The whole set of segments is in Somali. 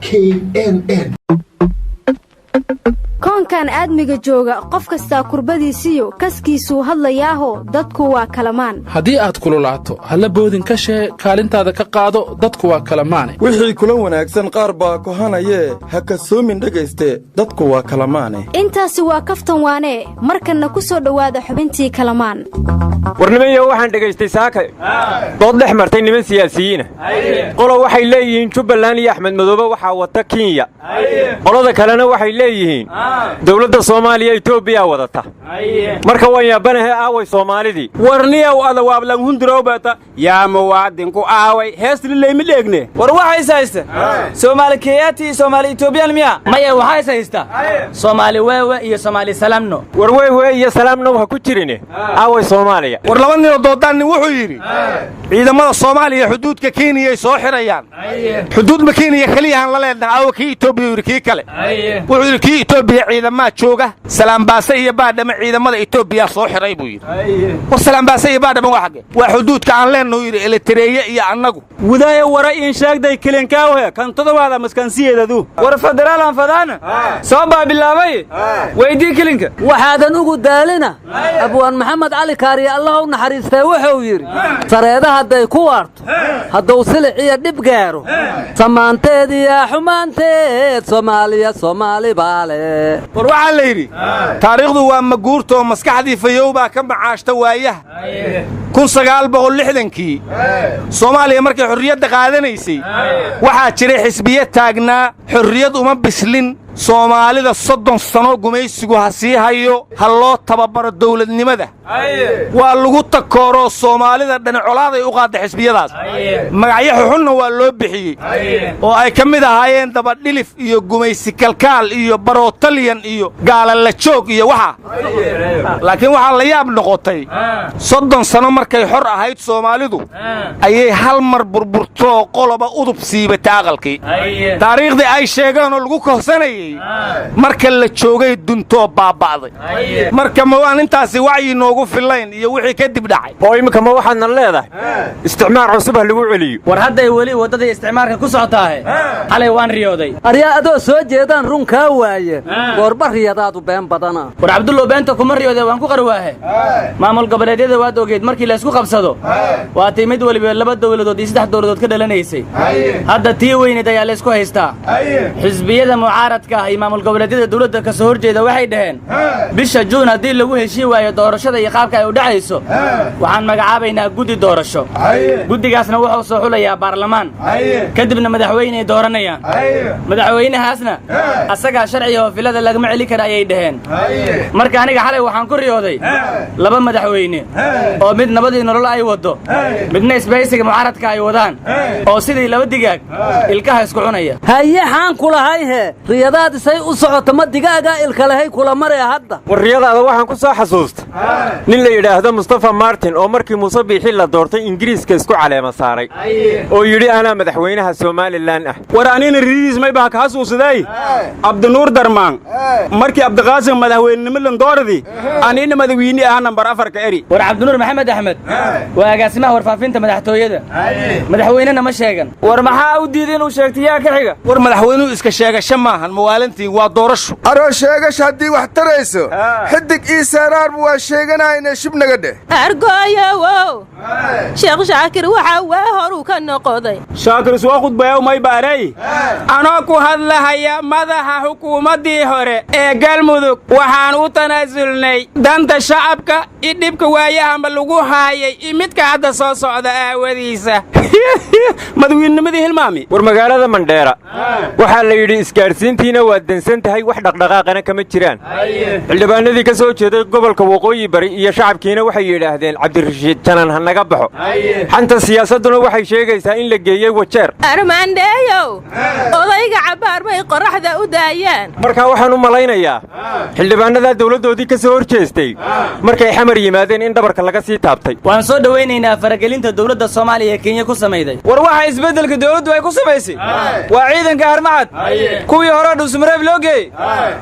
KNN. Koonkan aadmiga jooga, qof kastaa kurbadiisiyo kaskiisuu hadlayaaho, dadku waa kalamaan. Haddii aad kululaato, halla boodin ka shee, kaalintaada ka qaado, dadku waa kalamaane. Wixii kula wanaagsan qaar baa kohanayee, ha kasoomin dhegayste, dadku waa kalamaane. Intaasi waa kaftan waanee. Markanna ku soo dhowaada xubintii Kalamaan. Warnimanyo, waxaan dhegaystay saaka dood dhex martay niman siyaasiyiina. Qolo waxay leeyihiin Jubbaland iyo Axmed Madoobe waxaa wata Kenya, qolada kalena waxay leeyihiin dowladda Soomaaliya Etoobiya wadata. Marka waan yaabanahe, aaway Soomaalidii? Warniyow, adawaablanhundurowbata yaa muwaadinku aaway heestilileymi dheegne. War waxa is haysta Soomaali Keyaati iyo Soomaali Etoobiyaan miya? Maya, waxaa is haysta Soomaali weewe iyo Soomaali salaamno. War weewe iyo salaamnow ha ku jirine, aaway Soomaaliya? War laba ninoo doodaan, nin wuxuu yidhi ciidamada Soomaaliya xuduudka Kenyay soo xidhayaan. Xuduud ma Kenya keliyahaan la leednaha? Aawa kii Etoobiya? Yidhi kii kale. Wuxuu yidhi kii Etoobiya ciidamaa jooga, Salaambaase iyo Baadhama ciidamada Etoobiya soo xidhay buu yidhi. War Salaambaase iyo Baadhama waa xagge? Waa xuduudka aan leennahu yidhi Elitareeye iyo annagu. Wudaaye, wara iin sheegday kelinkaawe kan todobaada maskansiyeedadu. War federaalan fadaana soo baa bilaabay, weydii kelinka. Waxaadan ugu daalina, Abwaan Maxamed Cali Kaariye, Allah u naxariistee, wuxuu yidhi: "Sareeda hadday ku waarto, hadduu silic iyo dhib gaaro, samaanteed iyo xumaanteed, Soomaaliya Soomaali baale." War waxaa la yidhi taariikhdu waa maguurta oo maskaxdii fayow baa ka macaashta waayaha. 1960-kii Soomaaliya markay xorriyadda qaadanaysay, waxaa jiray xisbiyo taagnaa xorriyad uma bislin Soomaalida, 30 sano gumaysigu ha sii hayo, ha loo tababaro dawladnimada. Waa lagu takooroo Soomaalida dhani colaaday u qaadda xisbiyadaas. Magacyo xuxunna waa loo bixiyey oo ay ka mid ahaayeen dabadhilif iyo gumaysi kalkaal iyo barootalyan iyo gaalala joog iyo waxa. Laakiin waxaa la yaab noqotay, 30 sano markay xor ahayd Soomaalidu ayay hal mar burburtoo qoloba udub siibatay aqalkii. Taariikhdii ay sheegeenoo lagu kohsanayey marka la joogay duntoo baaba'day. Marka ma waan intaasi wacyi noogu fillayn iyo wixii kadib dhacay? Oo iminka ma waxaadna leedahay isticmaar cusub ha lagu celiyo? War hadday weli waddadii isticmaarka ku socotaahe, xalay waan riyooday. Aryaa, adoo soo jeedaan run kaa waaye, goorba riyadaadu been badana. War Cabdullow, beenta kuma riyoodee, waan ku qarwaahe. Maamul goboleedyada waad ogeyd, markii laysku qabsado waa tii mid weliba laba dowladood iyo saddex dowladood ka dhalanaysay. Hadda tii weyneed ayaa laysku haystaa. Xisbiyada mucaaradka ah iyo maamul goboleedyada dowladda ka soo horjeeda waxay dhaheen bisha Juun haddii lagu heshii waayo doorashada iyo qaabka ay u dhacayso, waxaan magacaabaynaa guddi doorasho. Guddigaasna wuxuu soo xulayaa baarlamaan, kadibna madaxweyney dooranayaan. Madaxweynahaasna asagaa sharciga hoofilada lagama celi kara, ayay dhaheen. Marka aniga xalay waxaan ku riyooday laba madaxweyne oo mid nabadii nolol ay waddo, midna isbahaysiga mucaaradka ay wadaan, oo sidii laba digaag ilkaha isku cunaya. Haye, xaan kulahay hee? Riyadaad isay u socoto, ma digaagaa ilkalahay kula maree hadda? War riyadaada waxaan ku soo xasuusta nin la yidhaahdo Mustafa Martin oo markii Muuse Biixi la doortay Ingiriiska isku caleema saaray oo yidhi anaa madaxweynaha Somaliland ah. War anina ridiis may baa ka xasuusaday Abdinuur Darmaan markii Abdiqaasim madaxweynenimo landooradi, anina madaxweyne ah nambar 4-ka eri. War Cabdinuur Maxamed Axmed waa agaasimaha warfaafinta madaxtooyada, madaxweynena ma sheegan. War maxaa u diiday inuu sheegtay? Yaa ka xiga? War madaxweynuhu iska sheegasho maahan, mawaalantii waa doorasho. Aroo, sheegasha haddii wax tarayso, xidig ii seeraarbu waa sheeganayna, shibnaga dheh. Argooyowow, Sheekh Shaakir waxa waa horuu ka noqoday. Shaakir soo khudbayow may baaray: "Anoo ku hadlahaya madaxa xukuumaddii hore ee Galmudug, waxaan u tanaasulnay danta shacabka i dhibka waayahamba lagu haayay iyo midka hadda soo socda aawadiisa." Madawiinnimadii hilmaami. War magaalada Mandheera waxaa la yidhi isgaadhsiintiina waa dansan tahay, wax dhaqdhaqaaqana kama jiraan. Xildhibaanadii ka soo jeeday gobolka Waqooyi Bari iyo shacabkiina waxay yidhaahdeen Cabdirashiid Janan ha naga baxo. Xanta siyaasadduna waxay sheegaysaa in la geeyey Wajeer. Armaandheeyow, odayga cabbaar bay qorraxda u daayaan. Markaa waxaan u malaynayaa xildhibaanadaa dawladdoodii ka soo hor jeestay markay Xamar yimaadeen in dhabarka laga sii taabtay. Waan soo dhowaynaynaa faragelinta dowladda Soomaaliya ee Kenya ku samayday? War waxa isbeddelka dawladdu ay ku samaysay waa ciidanka Harmacad. Kuwii hore Dhuusmareeb loo geeyey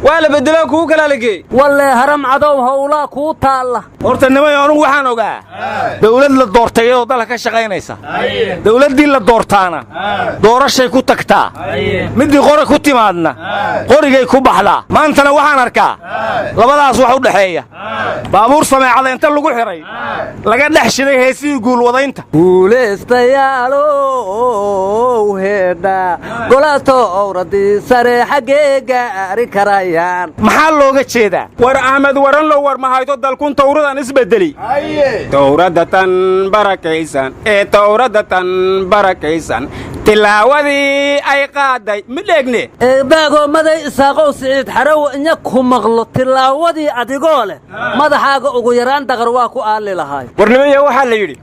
waa la bedelo, kuwu kalaa la geeyey. Wallee Haram Cadow howlaa kuu taalla. Horta nimay, anugu waxaan ogaa dawlad la doortay iyadoo dalka ka shaqaynaysa. Dawladdii la doortaana doorashay ku tagtaa, middii qori ku timaadna qorigay ku baxdaa. Maantana waxaan arkaa labadaas wax u dhexeeya: baabuur sameecada inta lagu xidhay laga dhex shiday heesihii guulwadaynta. Guulaystayaalow heedha golaato owradii sare xaggee gaari karayaan? Maxaa looga jeedaa? War Axmed Waranlow, war mahayto dalkun tawradan isbeddeli. Towradda tan barakaysan ee towradda tan barakaysan, tilaawadii ay qaaday midheegne. Eebaagoomaday Isaaqow Siciid Xarow inya ku maqlo tilaawadii adigoo leh madaxaaga ugu yaraan daqar waa ku aalli lahaay. Warnimaya, waxaa la yidhi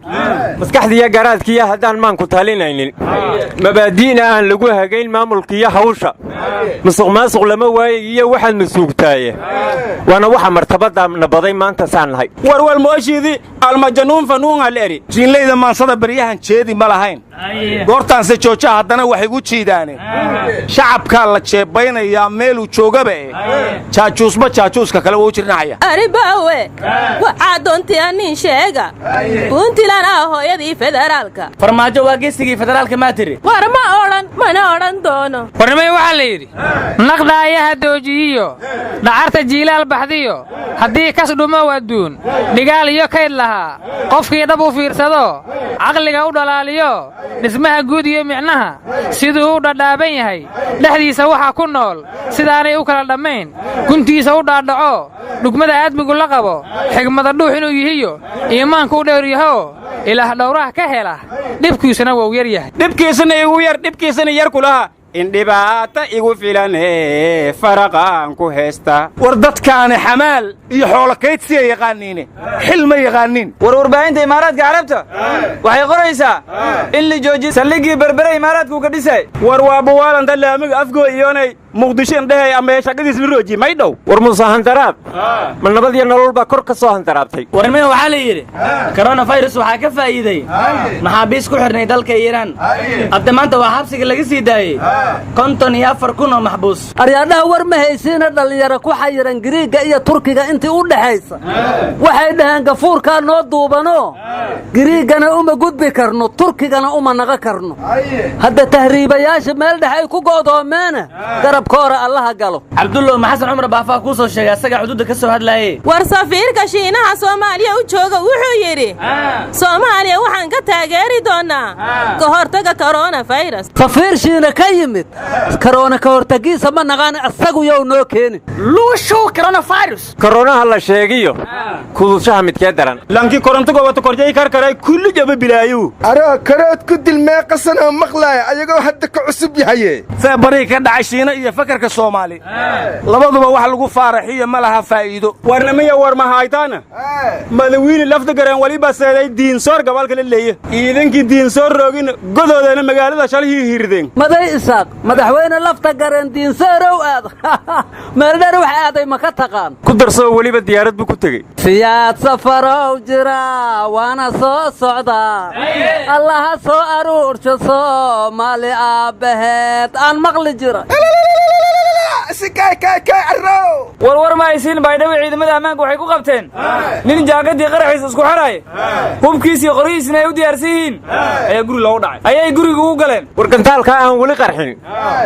maskaxdiiyo garaadkiiyo haddaan maanku talinaynin, mabaadi'na aan lagu hagayn maamulkiiyo hawsha, musuq maasuq lama waayay iyo waxaad masuugtaaye. Waana waxa martabadda nabaday maanta saan nahay. Warwal mooshiidii almajanuun fanuun haleri. Jiinlayda maansada baryahan jeedi ma lahayn, goortaanse jooja haddana wax igu jiidaane. Shacabkaa la jeebbaynayaa meeluu joogaba eh, jaajuusba jaajuuska kale waa u jirnacaya. Aribaawe, waxaa doontiya nin sheega Puntland ah hooyadii federaalka. Farmaajo waa geesigii federaalka, maa tiri? War ma odhan, mana odhan doono. Warnimay, waxaa la yidhi naqdaayaha doojiyiyo dhacarta jiilaal baxdiyo haddii kas dhumo adduun dhigaal iyo kayd lahaa, qofkii dhab u fiirsado, caqliga u dhalaaliyo, dhismaha guud iyo micnaha siduu u dhadhaaban yahay, dhexdiisa waxa ku nool sidaanay u kala dhammayn, guntiisa u dhaadhaco, dhugmada aadmigu la qabo, xigmada dhuux inuu yihiyo iimaanku u dheer yaho, Ilaah dhowraha ka hela, dhibkiisuna wou yar yahay. Dhibkiisana igu yar, dhibkiisana yar kulaha in dhibaata igu filane faraqaan ku haysta. War dadkaani xamaal iyo xoolo kaydsiya yaqaaniine, xil ma yaqaaniin. War warbaahinta Imaaraadka Carabta waxay qoraysaa in la joojiyo saldhiggii Berbere Imaaraadku ka dhisay. War waa buwaalanta laamiga Afgoo iyonay Muqdisho indhehay ama shaqadiis la rooji may dhow. War Muuse handaraab ma nabad iyo nolol baa kor ka soo handaraabtay? Warnimada, waxaa la yidhi coronavirus waxaa ka faa'iiday maxaabiis ku xidhnay dalka Iiraan. Hadda maanta waa xabsiga laga sii daayey 54,000 oo maxbuus. Aryaadhaha, war ma haysiina dhallinyaro ku xayiran Giriigga iyo Turkiga intii u dhexaysa waxay dhaheen gafuurkaa noo duubanoo Giriiggana uma gudbi karno, Turkigana uma naqa karno. Hadda tahriibayaasha meel dhex ay ku go'doomeena, garabkoora Allaha galo. Cabdullow, Maxasan Cumar Baafaa kuu soo sheegay asagaa xuduudda ka soo hadlaaye. War safiirka Shiinaha Soomaaliya u jooga wuxuu yidhi Soomaaliya waxaan ka taageeri doonnaa ka hortagga koronafayras. Safiir Shiina ka yimid karoona ka hortagiisa ma naqaan, asagu yow noo keenin. Luushow coronavirus. Koronaha la sheegiyo kudushaha midkee daran? Lankii korontoga wata korjay karkaray kulli jaba bilaayu. Aroo karood ku dil meeqasanoo maqlaaya ayagoo hadda ka cusub yahaye. See barihii ka dhacay Shiina iyo fakarka Soomaali labaduba wax lagu faaraxiyo ma laha faa'iido. Warnamiya, war mahaytaana madawiine Lafta Gareen waliba seeday Diinsoor gobolka la leeye. Ciidankii Diinsoor roogin godoodana magaalada shalhii hirdeen. Maday Isaaq, madaxweyne Lafta Gareen Diinseerow aad meeldheer wax aaday ma ka taqaan? Ku darsoo weliba diyaarad buu ku tegey. Siyaad safarow jira waana soo socdaa, Allaha soo aruursho Soomaali aabbaheed aan maqli jira. Warwar ma haysiin, Baydhabo ciidamada ammaanka waxay ku qabteen nin jaakadii qaraxiis isku xidhay, hubkiisii qoryihiisna ay u diyaarsan yihiin ayaa guri loogu dhacay, ayay guriga ugu galeen. War gantaalkaa aan weli qarxin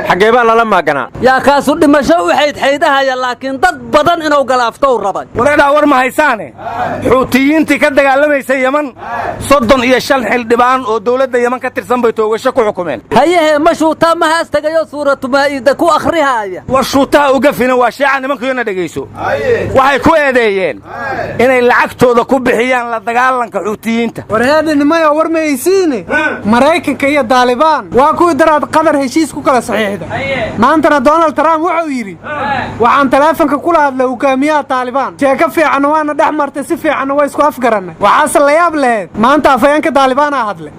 xaggee baa lala maaganaa? Yaa kaasu dhimasho u xaydxaydahaya, laakiin dad badan inuu galaaftow rabay. Wareedhaa, war ma haysaane Xuutiyiintii ka dagaalamaysa Yeman 35 xildhibaan oo dowladda Yeman ka tirsan bay toogasho ku xukumeen. Hayahee, ma shuutaa mahaas tegayoo Suuratu Maa'iida ku akhrihaaya? War shuutaha uga filan waa sheeca nimankuyona dhegayso. Waxay ku eedeeyeen inay lacagtooda ku bixiyaan la dagaalanka Xuutiyiinta. Warheedha nimayo, war ma haysiine Maraykanka iyo Daalibaan waa kuwii daraad Qatar heshiis ku kala saxiixda. Maantana Donald Trump wuxuu yidhi waxaan taleefanka kula hadlay hogaamiyaha Taalibaan, sheeko fiicanna waana dhex martay, si fiicanna waa isku afgarannay. Waxaase la yaab laheed maanta afhayeenka Daalibaanaa hadlay,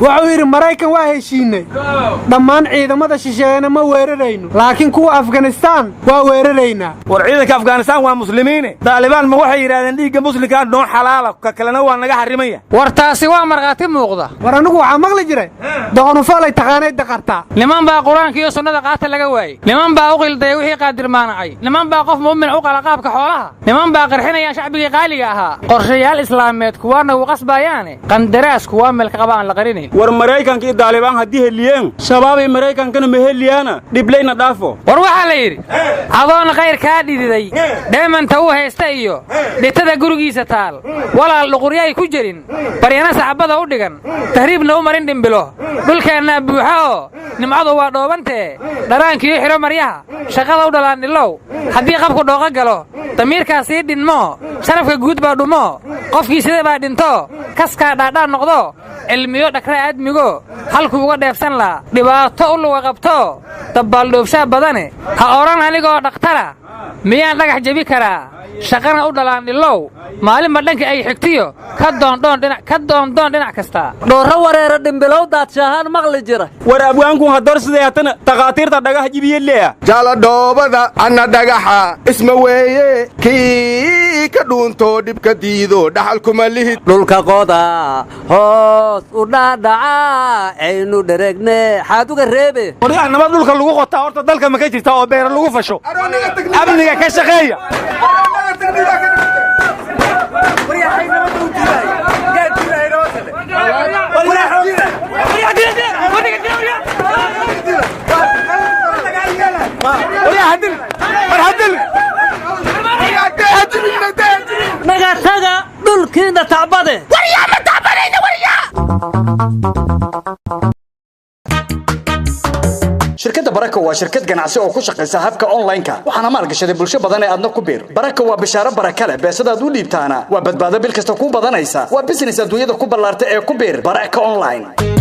wuxuu yidhi Maraykan waa heshiinay, dhammaan ciidamada shisheeyena ma weerarayno, laakiin kuwa Afganistaan Afghanistaan waa weeraraynaa. War ciidanka Afghanistaan waa muslimiine, Daalibaan ma waxay yidhahdeen dhiigga muslimkaa noo xalaala, ka kalena waa naga xarrimaya? War taasi waa markhaati muuqda. War anigu waxaa maqli jiray doqonufaalay taqaanay daqartaa. Niman baa qur-aanka iyo sunnada qaata laga waayey, niman baa u qildaya wixii qaadirmaanacay, niman baa qof muumin u qala qaabka xoolaha, niman baa qarxinayaan shacbigii qaaliga ahaa. Qorshayaal islaameed kuwaana u qasbayaane, qandaraas kuwaa meelka qaba aan la qarinayn. War Maraykanka iyo Daalibaan haddii heliyeen, Shabaabay Maraykankana ma heliyaana, dhiblayna dhaafo. War waxaa la yidhi adoon khayr kaa dhididay dheemanta u haysta iyo dhitada gurigiisa taal, walaal dhuquryaay ku jirin, baryana saxabada u dhigan, tahriibna u marin dhimbilo, dhulkeennaa buuxa oo nimcadu waa dhoobantee, dharaankiyo xidho maryaha shaqada u dhalaandhilow, haddii qabku dhooqo galo damiirkaa sii dhinmoo, sharafka guud baa dhumoo, qofkii sida baa dhinto, kaskaa dhaadhaan noqdo, cilmiyo dhakra aadmigo halkuu uga dheefsan lahaa, dhibaato u luga qabto, dabbaaldhoofshaa badane, ha odhan anigoo dhakhtara miyaan dhagax jebi karaa, shaqana u dhalaandhilow, maalinba dhanka ay xigtiyo ka doondoon dhinac kasta. Dhoorro wareera dhimbilow daadshahaan maqli jira. War abwaankun hadoor siday hatana takhaatiirta dhagax jibiye leeya. Jaaladhoobada anna dhagaxa isma weeye, kii ka dhuuntoo dhibka diido dhaxalkuma lihid. Dhulka qoda hoos u dhaadhaca aynu dheregne, xaad uga reebe. Waryaa, nabad dhulka lagu qotaa horta dalka ma ka jirtaa oo beera lagu fasho? Amniga ka shaqeeya. Naga taga dhulkiinna tacbade. Shirkadda Baraka waa shirkad ganacsi oo ku shaqaysa habka online-ka, waxaana maalgashaday bulsho badan ee aadna ku biir. Baraka waa bishaaro baraka leh, beesadaad u dhiibtaana waa badbaado bil kasta ku badanaysa. Waa business adduunyada ku ballaarta ee ku biir Baraka Online.